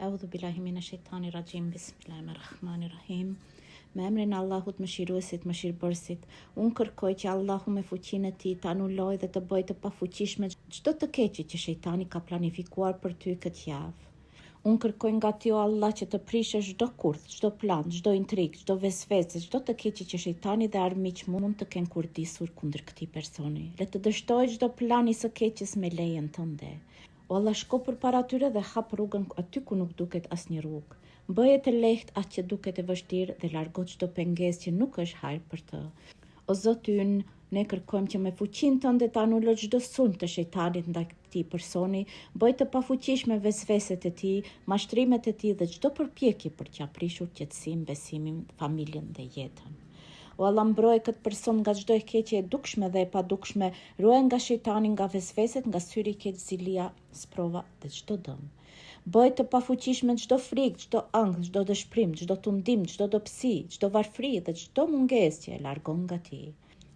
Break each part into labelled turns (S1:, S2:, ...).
S1: Eudhu billahi mine shejtani raxhim, bismillahirrahmanirrahim. Me emrin e Allahut mëshiruesit, mëshirëbërësit, unë kërkoj që Allahu me fuqinë e tij të anulojë dhe të bëjë të pafuqishme çdo të keqe që shejtani ka planifikuar për ty këtë javë. Unë kërkoj nga ti o Allah që të prishësh çdo kurth, çdo plan, çdo intrigë, çdo vesvese, çdo të keqe që shejtani dhe armiqtë mund të kenë kurdisur kundër këtij personi. Le të dështojë çdo plan i së keqes me lejen tënde. O Allah shko përpara tyre dhe hap rrugën aty ku nuk duket asnjë rrugë. Bëje të lehtë atë që duket e vështirë dhe largo çdo pengesë që nuk është hajr për të. O Zoti ynë, ne kërkojmë që me fuqinë tënde të anulosh çdo sulm të shejtanit ndaj këtij personi, bëj të pafuqishme vesveset e tij, mashtrimet e tij dhe çdo përpjekje për t'ia prishur qetësinë, besimin, familjen dhe jetën. O Allah mbroje këtë person nga çdo e keqe e dukshme dhe e padukshme, ruaje nga shejtani, nga vesveset, nga syri i keq, zilia, sprova dhe çdo dëm. Bëj të pafuqishme çdo frikë, çdo ankth, çdo dëshpërim, çdo tundim, çdo dobësi, çdo varfëri dhe çdo mungesë që e largon nga ti.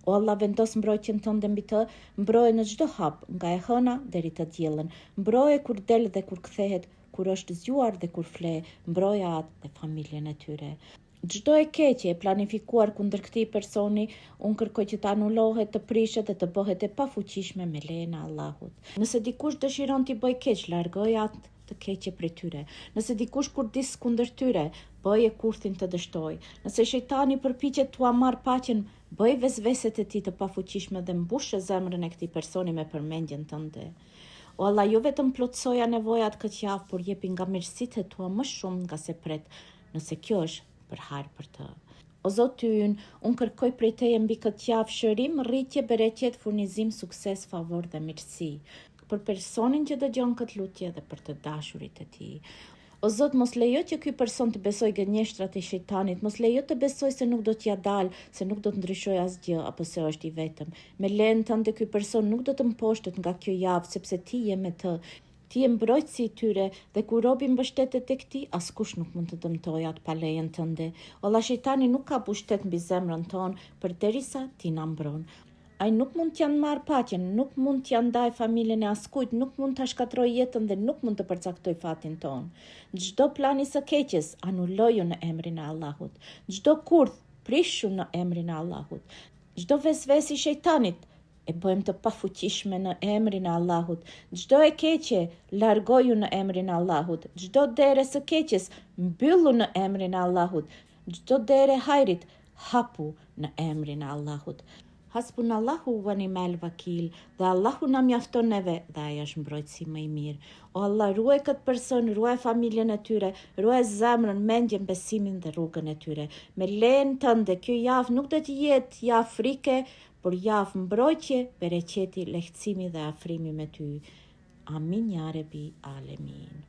S1: O Allah vendos mbrojtjen tënde mbi të, mbroje në çdo hap, nga e hëna deri të diellën, mbroje kur del dhe kur kthehet, kur është zgjuar dhe kur fle, mbroje atë dhe familjen e tyre. Çdo e keqe e planifikuar kundër këtij personi, unë kërkoj që të anulohet, të prishet dhe të bëhet e pafuqishme me lejen e Allahut. Nëse dikush dëshiron t'i bëjë keq, largoje atë të keqe prej tyre. Nëse dikush kurdis kundër tyre, bëje kurthin të dështojë. Nëse shejtani përpiqet t'ua marrë paqen, bëj vesveset e tij të pafuqishme dhe mbushe zemrën e këtij personi me përmendjen tënde. O Allah, jo vetëm plotësoja nevojat këtë javë, por jepi nga mirësitë e tua më shumë nga se pret, nëse kjo është për hajr për të. O Zoti ynë, unë kërkoj prej teje mbi këtë javë shërim, rritje, bereqet, furnizim, sukses, favor dhe mirësi për personin që dëgjon këtë lutje dhe për të dashurit e tij. O Zot, mos lejo që ky person të besojë gënjeshtrat e shejtanit, mos lejo të besojë se nuk do t'ia dalë, se nuk do të ndryshojë asgjë apo se është i vetëm. Me lejen tënde ky person nuk do të mposhtet nga kjo javë, sepse ti je me të. Ti je mbrojtësi i tyre, dhe kur robi mbështetet tek ti, askush nuk mund të dëmtojë atë pa lejen tënde. O Allah, shejtani nuk ka pushtet mbi zemrën tonë, përderisa ti na mbron. Ai nuk mund t'ia marrë paqen, nuk mund t'ia ndajë familjen e askujt, nuk mund ta shkatërrojë jetën dhe nuk mund të përcaktojë fatin tonë. Çdo plan i së keqes, anuloju në emrin e Allahut. Çdo kurth, prishu në emrin e Allahut. Çdo vesves i shejtanit, e bëjmë të pafuqishme në emrin e Allahut. Çdo e keqe, largoju në emrin e Allahut. Çdo derë e së keqes, mbyllu në emrin e Allahut. Çdo derë e hajrit, hapu në emrin e Allahut. Hasbunallahu wa ni'mal wakil, dhe Allahu na mjafton neve dhe ai është mbrojtësi më i mirë. O Allah, ruaj këtë person, ruaj familjen e tyre, ruaj zemrën, mendjen, besimin dhe rrugën e tyre. Me lejen tënde, kjo javë nuk do të jetë javë frike, Por javë mbrojtje, bereqeti, lehtësimi dhe afrimi me ty. Amin ja Rebi Alemin.